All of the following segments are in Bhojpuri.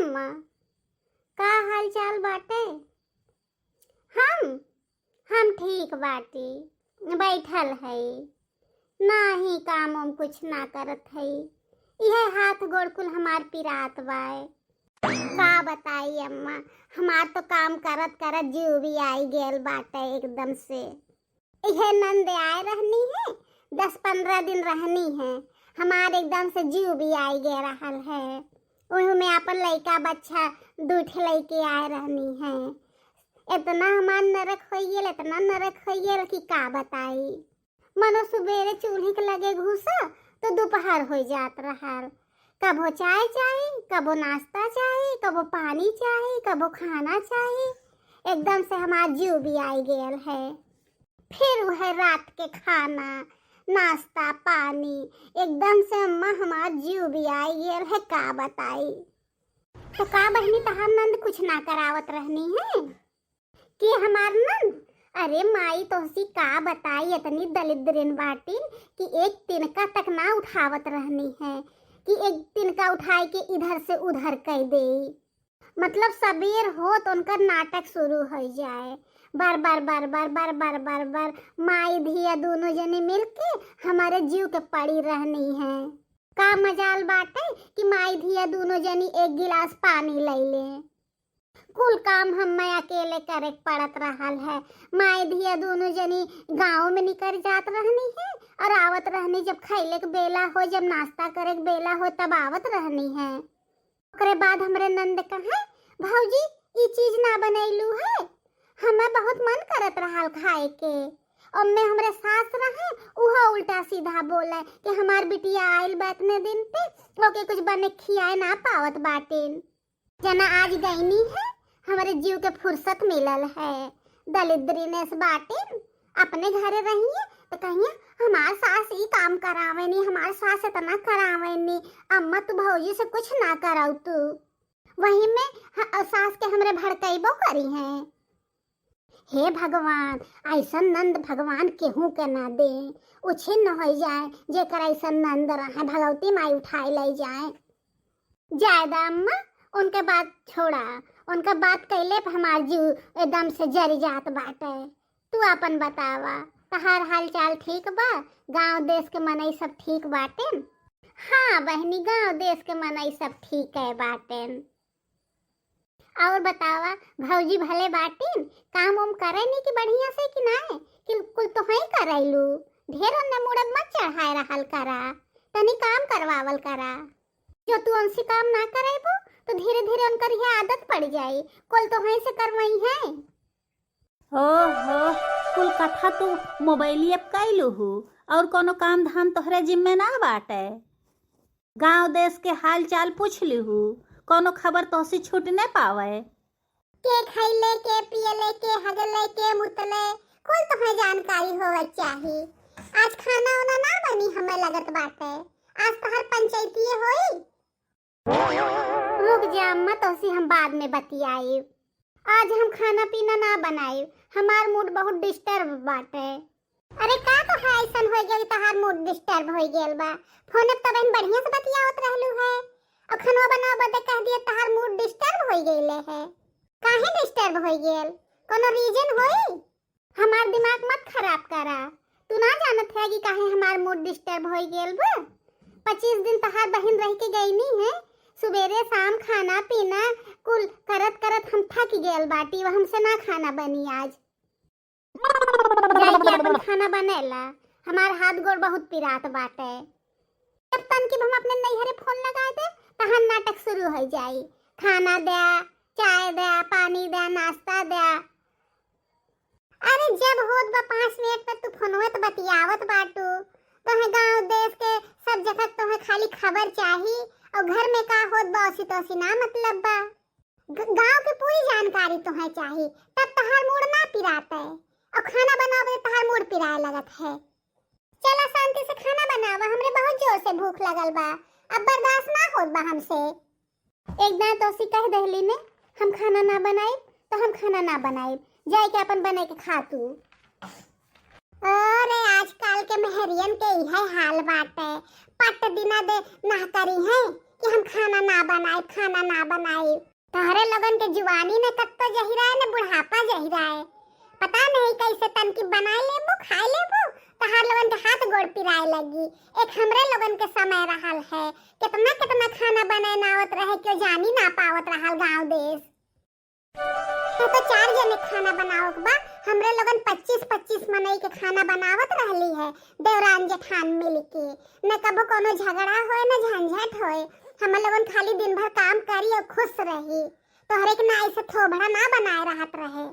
अम्मा, का हाल चाल बाटे? हम हम ठीक बाटी, बैठल है, ना ही काम उम कुछ ना करत है। यह हाथ गोड़ कुल हमार पिरात बाए। का बताई अम्मा, हमार तो काम करत करत जीव भी आई गेल बाटे एकदम से। यह नंद आए रहनी है, 10-15 दिन रहनी है, हमार एकदम से जीव भी आई गे रहल है। ओहू में अपन लइका बच्चा दूठ लइके आए रहनी है। इतना हमार नरक हो गेल, इतना नरक हो गेल कि का बताई। मनो सुबेरे चूल्हे के लगे घुसा तो दोपहर हो जात रहल। कबो चाय चाही, कबो नाश्ता चाही, कबो पानी चाही, कबो खाना चाही। एकदम से हमार जीव भी आई गेल है। फिर वह रात के खाना नाश्ता पानी, एकदम से अम्मा हमार जीव भी आई गेल है, का बताई। तो का बहनी तहार नंद कुछ ना करावत रहनी है कि हमार नंद? अरे माई तोहसी का बताई, इतनी दलिद्रिन बाटिन कि एक तिनका तक ना उठावत रहनी है कि एक तिनका उठाए के इधर से उधर कह दे। मतलब सबेर हो तो उनका नाटक शुरू हो जाए, बार बार बार बार बार बार बार बार। माई धिया दोनों जने मिलके हमारे जीव के पड़ी रहनी है। का मजाल बाटे कि माई धिया दोनों जनी एक गिलास पानी ले ले। कुल काम हम मैं अकेले करे के पड़त रहल है। माई धिया दोनों जनी गांव में निकल जात रहनी है और आवत रहनी जब खैले के बेला हो, जब नाश्ता करे के बेला हो, तब आवत रहनी है। ओकरे बाद हमरे नंद कहे, भौजी ई चीज ना बनैलू है, हमें बहुत मन करत रहल खाए के। और मैं हमरे सास रहे, उहा उल्टा सीधा बोले कि हमार बिटिया आइल बा इतने दिन पे, ओके कुछ बने खियाए ना पावत बाटिन। जना आज गईनी है, हमारे जीव के फुर्सत मिलल है। दलिद्री ने बाटिन अपने घरे रहिए तो कहिए हमार सास ई काम करावे नी, हमार सास इतना करावे नी, अम्मा तू भौजी से कुछ ना कराऊ तू। वही में सास के हमरे भड़कैबो करी है। हे भगवान, ऐसा नंद भगवान केहू के ना दे, उछिन न हो जाए जेकर ऐसा नंद रहे, भगवती माई उठाए ले जाए। जायदा अम्मा उनके बात छोड़ा, उनका बात कैले पे हमार जीव एकदम से जर जात बाटे। तू अपन बतावा, तहार हाल चाल ठीक बा? गांव देश के मनई सब ठीक बाटे? हाँ बहनी, गांव देश के मनई सब ठीक है बाटे। और बतावा भौजी भले बाटिन, काम उम करे नी कि बढ़िया से कि ना? कि कुल तो ही करैलू, ढेर अन्य मुड़ब मत चढ़ाए रहल करा, तनी काम करवावल करा। जो तू उनसे काम ना करेबो तो धीरे धीरे उनकर यह आदत पड़ जाई, कुल तो हई से करवाई है। ओहो, कुल कथा तू मोबाइल अब कैलू हु, और कोनो काम धाम तोहरे जिम्मे ना बाटे। गांव देश के हाल चाल पूछ लिहू, कोनो खबर तोहसे छूट न पावे। के खैले के पियले के हगले के मुतले, कुल तुम्हें जानकारी होवे चाही। आज खाना वाना ना बनी हमें लगत बाटे, आज तोहर पंचायती होई। रुक जा अम्मा, तोहसे हम बाद में बतियाई। आज हम खाना पीना ना बनाई, हमार मूड बहुत डिस्टर्ब बाटे। अरे का तो है ऐसन हो गेल तहार मूड डिस्टर्ब हो गेल बा? फोन पे तबन बढ़िया से बतियावत रहलू है, और खाना बनाव बदे कह दिए तहार मूड डिस्टर्ब हो गेले है। काहे डिस्टर्ब हो गेल? कोनो रीजन होई? हमार दिमाग मत खराब करा। तू ना जानत है कि काहे हमार मूड डिस्टर्ब हो गेल बा? 25 दिन तहार बहन रह के गई नहीं है, सुबेरे शाम खाना पीना कुल करत करत हम थक गेल बाटी, हमसे ना खाना बनी आज। जाके अपन खाना बनेला, हमार हाथ गोड़ बहुत पिरात बाटे। जब तन की हम अपने नैहरे फोन लगा दे तहन नाटक शुरू हो जाई, खाना दे, चाय दे, पानी दे, नाश्ता दे। अरे जब होत बा 5 मिनट पर तू फोनवे तो बतियावत बाटू, तोहे गांव देश के सब जगह तोहे खाली खबर चाही, और घर में का होत बा ओसी तोसी ना मतलब बा। गांव के पूरी जानकारी तोहे चाही, तब तहार मूड ना पिराते, और खाना बनावे तहार मूड पिराए लगत है। चला शांति से खाना बनावा, हमरे बहुत जोर से भूख लगल बा, अब बर्दाश्त ना होत बा हमसे। एक दिन तोसी कह दहली ने हम खाना ना बनाई तो हम खाना ना बनाई, जाए के अपन बना के खा तू। अरे आजकल के मेहरियन के यही हाल बाटे, पट दिना दे ना करी है कि हम खाना ना बनाए। बनाए, खाना ना बनाए। तोहरे लोगन के जुवानी ने कत्तो जहिरा है ने बुढ़ापा जहिरा है। पता नहीं कैसे तनकी बनाए लेबू खाए लेबू, तहार लोगन के हाथ गोड़ पिराए लगी। एक हमरे लोगन के समय रहल है, कितना कितना खाना बनाए ना आवत रहे, क्यों जानी ना पावत रहल गांव देश। तो 4 जने खाना बनावक बा, हमरे लोगन 25-25 मनई के खाना बनावत रहली है देवरान जेठान मिल के। न कबो कोनो झगड़ा होए न झंझट होए, हम लोगन खाली दिन भर काम करी और खुश रही। तोहरे के ना ऐसे थोबड़ा ना बनाए रहत रहे।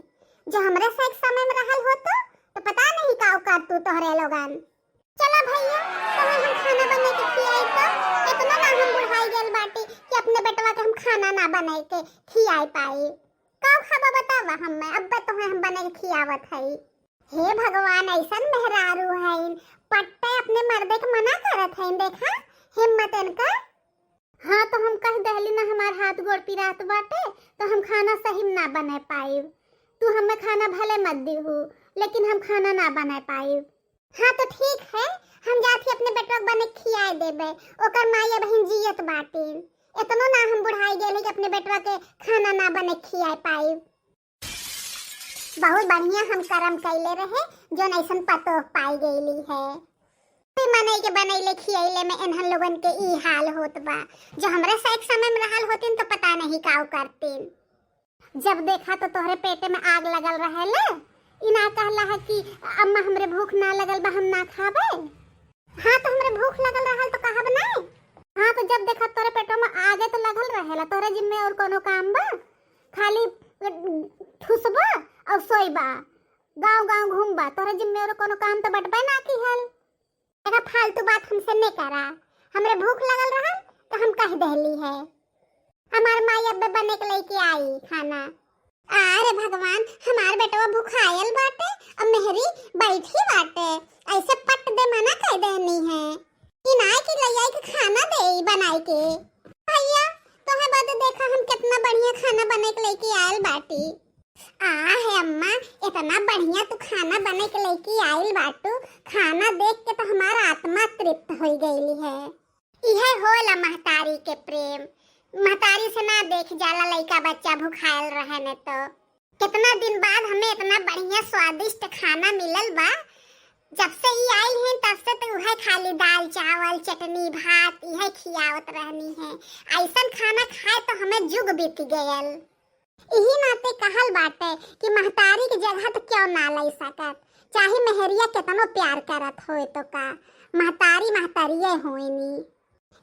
जो हमरे से एक समय में रहल हो तो पता नहीं का कर तू तोहरे लोगन। चला भैया तो हम खाना बना के खियाई, तो इतना ना हम बुढ़ाई गेल बाटी कि अपने बेटवा के हम खाना ना बनाए के खियाई पाई। का खाबा बतावा हमें, अब तो हम बना के खियावत है। हे भगवान, ऐसन मेहरारू है पट्टे अपने मर्दे के मना करत है, देखा हिम्मत इनका। हाँ तो हम कह दहली ना हमार हाथ गोड़ पिरात बाटे तो हम खाना सही ना बना पाई। तू हमें खाना भले मत दीहू लेकिन हम खाना ना बना पाई। हाँ तो ठीक है, हम जाती अपने बेटवा के बने खियाए देबे, ओकर माई बहन जियत बाटे। इतना ना हम बुढ़ाई गेली कि अपने बेटवा के खाना ना बने खियाए पाई। बहुत बढ़िया हम करम कैले रहे जोन ऐसन पतो पाई गेली है। मनई के बनैले खियाइले में इन्हन लोगन के ई हाल होत बा। जो हमरे से एक समय में रहल होतिन तो पता नहीं काउ करतिन। जब देखा तो तोहरे पेटे में आग लगल रहेला। इना कहला है कि अम्मा हमरे भूख ना लगल बा, हम ना खाबे। हाँ तो हमरे भूख लगल रहल तो कहब नहीं। हाँ तो जब देखा तोरे पेटो में आगे तो लगल रहेला, तोरे जिम्मे और कोनो काम बा? खाली ठुसबा और सोईबा, गांव गांव घूमबा, तोरे जिम्मे और कोनो काम तो बटबे ना की हल। देखा फालतू बात हमसे नहीं करा। हमरे भूख लगल रहल तो हम कह देली है। हमार माई अब्बे बने के लेके आई खाना। अरे भगवान, हमार बेटवा भूखायल बाटे और मेहरी बैठी बाटे, ऐसे पट दे मना कह देनी है। इनाई की लैया के खाना दे बनाई के। भैया तोहे बद देखा हम कितना बढ़िया खाना बने के लेके आयल बाटी। आ है अम्मा, इतना बढ़िया तू खाना बने के लेके आयल बाटू, खाना देख के तो हमारा आत्मा तृप्त हो गई है। यह होला महतारी के प्रेम। महतारी से ना देख जाला लइका बच्चा भूखायल रहे ने तो। कितना दिन बाद हमें इतना बढ़िया स्वादिष्ट खाना मिलल बा। जब से ये आई है तब से तो वह खाली दाल चावल चटनी भात यह खियावत रहनी है। ऐसा खाना खाए तो हमें जुग बीत गयल। यही नाते कहल बाटे कि महतारी की जगह तो क्यों ना ले सकत, चाहे मेहरिया कितनो प्यार करत होए तो का महतारी महतारिये होइनी।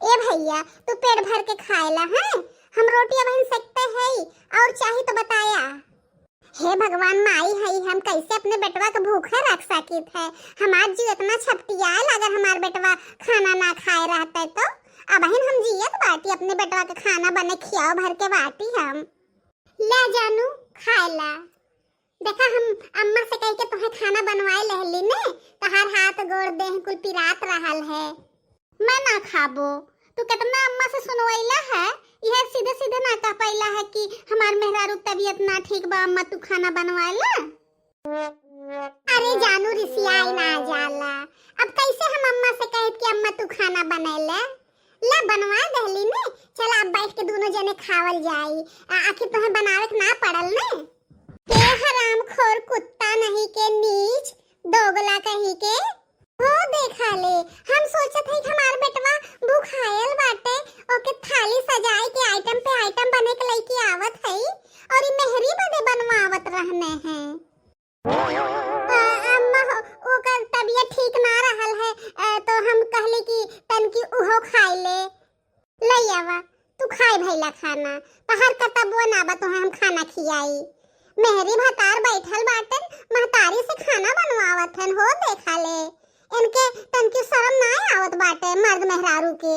ए भैया तू पेट भर के खाएला है, हम रोटियां बन सकते हैं और चाहे तो बताया। हे भगवान, माई है हम कैसे अपने बेटवा के भूखे रख सकित है। हमार जीव इतना छपटियाल, अगर हमार बेटवा खाना ना खाए रहते तो अब हम जियत बाटी अपने बेटवा के खाना बने खियाओ भर के बाटी हम। ले जानू खाएला। देखा हम अम्मा से कह के तुम्हें खाना बनवाए लहली ने, तहार हाथ गोड़ देह कुल पिरात रहल है। मैं ना खाबो। तू कितना अम्मा से सुनवाइला है, यह सीधे सीधे ना कह पाइला है कि हमार मेहरारू तबीयत ना ठीक बा, अम्मा तू खाना बनवाइला। अरे जानू रिसियाई ना जाला, अब कैसे हम अम्मा से कहत कि अम्मा तू खाना बनैले। ला बनवा देली ने, चल अब बैठ के दोनों जने खावल जाई। आखिर तुम्हें बनावे के ना पड़ल ने। के हराम खोर कुत्ता नहीं के नीच दोगला कहीं के हो देखा ले। हम सोचत है कि हमार बेटवा भूखायल बाटे, ओके थाली सजाए के आइटम पे आइटम बने के लेके आवत है और ई मेहरी बदे बनवावत रहने हैं। अम्मा ओकर तबीयत ठीक ना रहल है, तो हम कहले कि तनकी उहो खाई ले। ले आवा तू खाए भैला खाना, तहर कतबो ना बा तो हम खाना खियाई। मेहरी भतार बैठल बाटन, महतारी से खाना बनवावत हन। हो देखा ले, इनके तनकी शर्म ना आवत बाटे मर्द मेहरारू के।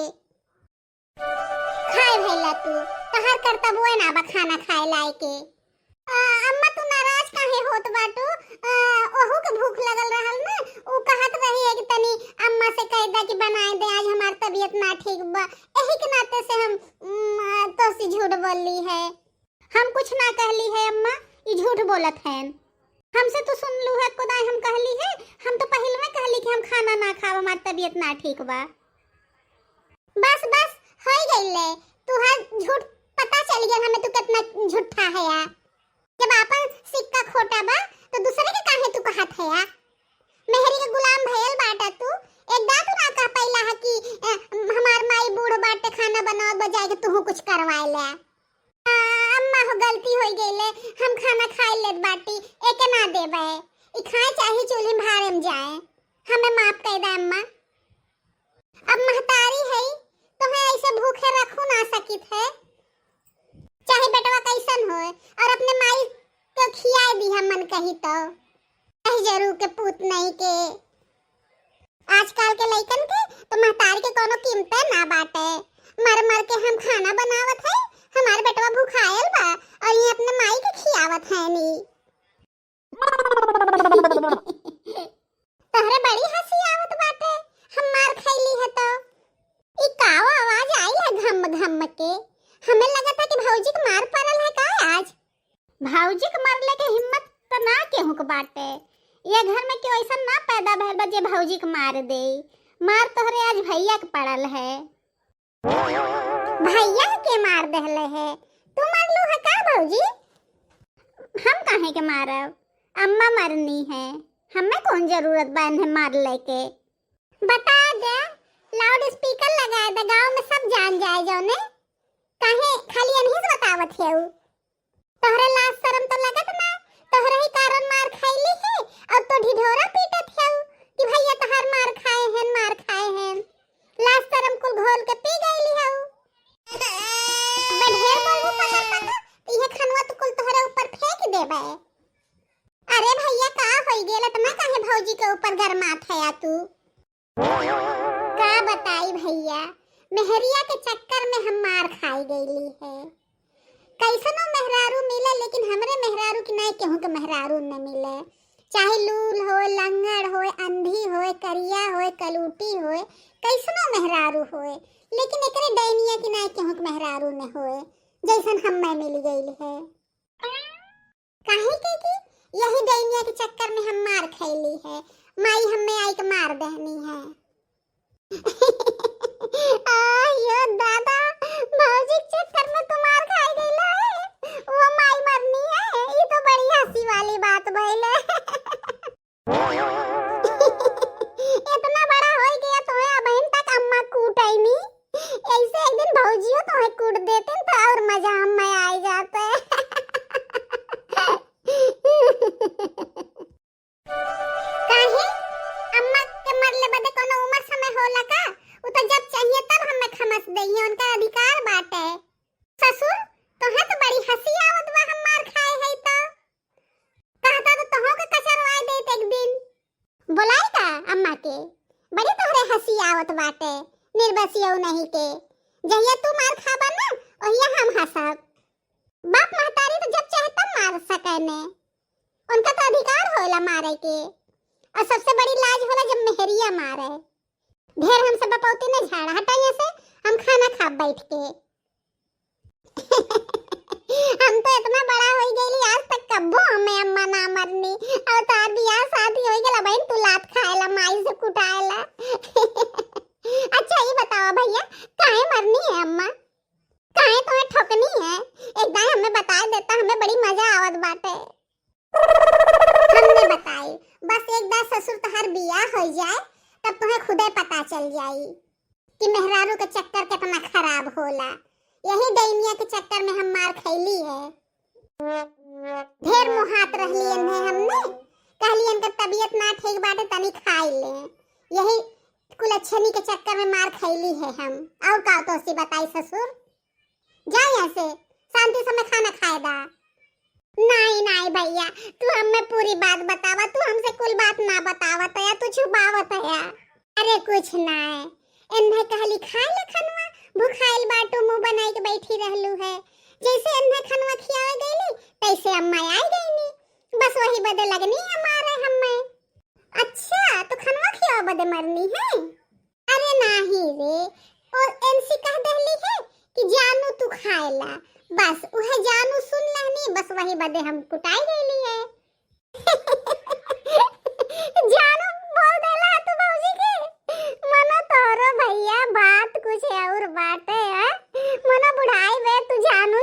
खाए भैला तू, तहर करतबो ना बा खाना खाए लाए के। अम्मा तू नाराज काहे होत बाटू? ओहू के भूख लगल रहल ना, ऊ कहत रही है कि तनी अम्मा से कह दा कि बनाए दे, आज हमार तबीयत ना ठीक बा। एही के नाते से हम तो सी झूठ बोलली है। हम कुछ ना कहली है अम्मा, ई झूठ बोलत है। हमसे तो सुन लू है कोदाई हम कहली है, हम तो पहले में कहली कि हम खाना ना खाब, हमार तबीयत ना ठीक बा। बस बस हो गई ले, तू हर झूठ पता चल गया हमें तू कितना झूठा है यार। जब आपन सिक्का खोटा बा तो दूसरे के काहे तू कहत है यार? मेहरी के गुलाम भयल बाटा तू। एक दा तू ना कह पैला है कि हमार माई बूढ़ बाटे खाना बनावत बजाय के तू कुछ करवाए ले। अम्मा हो गलती हो गई, हम खाना खाए लेत बाटी, एके ना देबे, ई खाए चाहे चूल्ही में भारे में जाए, हमें माफ कर दे अम्मा। अब महतारी है तो है ऐसे भूखे रखू ना सकित है, चाहे बेटवा कैसन हो, और अपने माई को खियाए दी हम मन कही तो नहीं जरूर के पूत नहीं के। आजकल के लइकन के तो महतारी के कोनो कीमत ना बाटे। मर मर के हम खाना बनावत है, हमारे बेटवा भूखायल बा और ये अपने माई के खियावत है नी। तोहरे बड़ी हंसी आवत बाटे, हम मार खैली है तो। ई काव आवाज आई है घम घम के, हमें लगा था कि भौजी के मार पड़ल है का आज। भौजी के मारले के हिम्मत तो ना केहू के बाटे, ये घर में क्यों ऐसा ना पैदा भइल बा जे भौजी के मार दे। मार तोहरे आज भैया के पड़ल है। भैया के मार देहले है, तू मारलू है का भौजी? हम काहे के मारब, अम्मा मरनी है, हमें कौन जरूरत बा इन्हें मार लेके। बता दे, लाउड स्पीकर लगा दे, गांव में सब जान जाए जौने, काहे खाली इन्हीं से बतावत है उ। तोहरे लाज शरम तो लगत ना, तोहरे ही कारण मार खैली है और तो ढिढोरा पीटत है उ कि भैया तहार मार खाए हैं, मार खाए हैं। लाज शरम कुल घोल के पी गईली है उ। बे ढेर बोलबू पकड़ पकड़ तो यह खनवा तो कुल तोहरे ऊपर फेंक देबे। अरे भैया का होई गेल इतना काहे भौजी के ऊपर गरमात है तू? का बताई भैया, मेहरिया के चक्कर में हम मार खाई गईली है। कैसनो मेहरारू मिले लेकिन हमरे मेहरारू की नहीं केहू के मेहरारू न मिले, चाहे लूल हो, लंगड़ हो, अंधी हो, करिया हो, कलूटी हो, कैसनो मेहरारू हो, लेकिन एकरे डैनिया की नहीं केहू के मेहरारू न होए जैसन हम मैं मिल गई है। काहे के कि यही डैनिया के चक्कर में हम मार खैली है, माई हमें आई के मार देनी है। आयो दादा, भौजी के चक्कर में तू मार खाई गई है, वो माई मरनी है, ये तो बड़ी हंसी वाली बात भइल। इतना बड़ा हो गया तो अब तक अम्मा कूटाई नी, ऐसे एक दिन भौजियो तो कूट देते तो और मजा हमें आ जाता है। काहे अम्मा के मरले बदे कोनो उम्र समय होला का? उ तो जब चाहिए तब हमें खमस देही, उनका अधिकार बाटे। ससुर तोहे तो बड़ी हंसी आवत बा हम मार खाए है तो कहता तो तोहो के कचरवाए देत एक दिन। बोलाई का अम्मा के, बड़ी तोहरे हंसी आवत बाटे निर्बसियो नहीं के, जहिया तू मार खाबा ना ओहिया हम हंसब। बाप महतारी तो जब चाहे तब मार सके ने, उनका तो अधिकार होला मारे के। और सबसे बड़ी लाज होला जब मेहरिया मारे। ढेर हम सब बपौती न झाड़ा, हटा यहाँ से, हम खाना खा बैठ के। हम तो इतना बड़ा हो गईली आज तक कब्बो हमें अम्मा ना मरनी, और तार बियाह शादी हो गेला बहन तू लात खाएला माई से कुटाएला। अच्छा ये बताओ भैया, काहे मरनी है अम्मा, काहे तुम्हें ठोकनी है? एक बार हमें बता देता, हमें बड़ी मजा आवत बाटे। हमने बताई बस एक बार ससुर तोहार बियाह हो जाए तब तुम्हें खुदे पता चल जाई कि मेहरारू के चक्कर कितना खराब होला। यही डैनिया के चक्कर में हम मार खैली है। ढेर मुहात रहलियन है हमने, कहलियन के तबीयत ना ठीक बाटे तनी खाई ले, यही कुलच्छनी के चक्कर में मार खैली है हम। और का तो सी बताई ससुर, जा यहाँ से, शांति से मैं खाना खाए दा। नहीं नहीं भैया, तू हमें पूरी बात बतावा, तू हमसे कुल बात ना बतावत है, तू छुपावत है। अरे कुछ ना है, इन्हें कहली खाए ले खनवा, भूखाइल बाटू मुंह बनाई के बैठी रहलू है। जैसे इन्हें खनवा खियावे गईली तैसे अम्मा आई गईनी, बस वही बदे लगनी हमारे हमें। अच्छा तो खनवा खियावे बदे मरनी है? अरे नाही रे, और एनसी कह देली है कि जानू तू खाएला, बस उहे जानू सुन लहनी, बस वही बदे हम कुटाई गईली है। जानू बोल देला तू भौजी के, मनो तोरो भैया बात कुछ और बाटे है, मनो बुढ़ाई वे तू जानू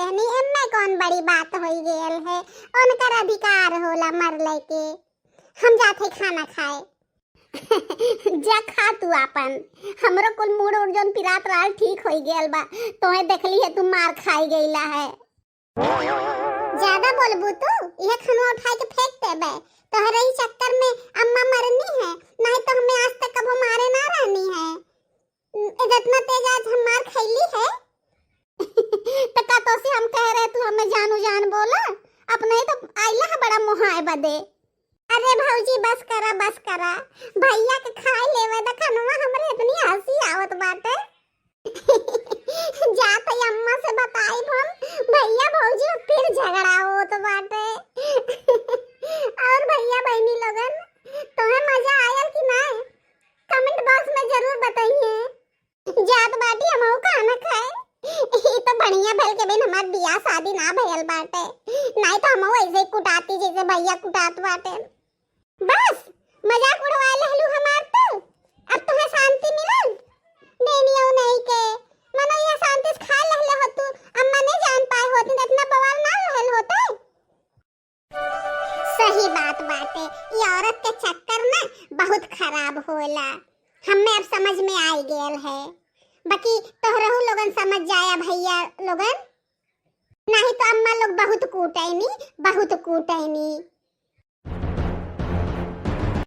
देहनी, एमे कौन बड़ी बात होई गेल है? उनकर अधिकार होला मरले के। हम जाते खाना खाए। जा खा तू आपन। हमरो कुल मूड उड़ जोन पिरात रहल ठीक होई गेल बा। तोहे देखली है तू मार खाई गईला है। ज्यादा बोलबू तू, यह खाना उठा के फेंक देबे। तोहरे ही चक्कर में अम्मा मरनी है, नहीं तो हमें आज तक कभो मारे ना रहनी है। इतना तेज आज हम मार खैली है। तो का तो से हम कह रहे तू हमें जानू जान बोला? अपने ही तो आइला है बड़ा मुहाए बदे। अरे भौजी बस करा बस करा, भैया के खाए लेवे द खनवा, हमरे इतनी हंसी आवत बाटे। जात ही अम्मा से बताई हम, भैया भौजी में फिर झगड़ा होत बाटे। और भैया बहनी लोगन, तुम्हें मजा आयल कि ना? कमेंट बॉक्स में जरूर बताइए। जात बाटी हम खाना खाए। ई तो बढ़िया भइल के बिन हमार बियाह शादी ना भइल बाटे, नहीं तो हम ऐसे ही कुटाती जैसे भैया कुटात बाटे। बस मजाक उड़वा लहलू हमार तो अब तुम्हें शांति मिलल? नहीं नहीं के मनो ये शांति से खा लहले हो तू, अम्मा नहीं जान पाए होती तो इतना बवाल ना रहल होते। सही बात बाटे, ये औरत के चक्कर ना बहुत खराब होला, हमें अब समझ में आई गेल है। बाकी तोहरहु लोगन समझ जाया भैया लोगन, नहीं तो अम्मा लोग बहुत कूटैनी, बहुत कूटैनी।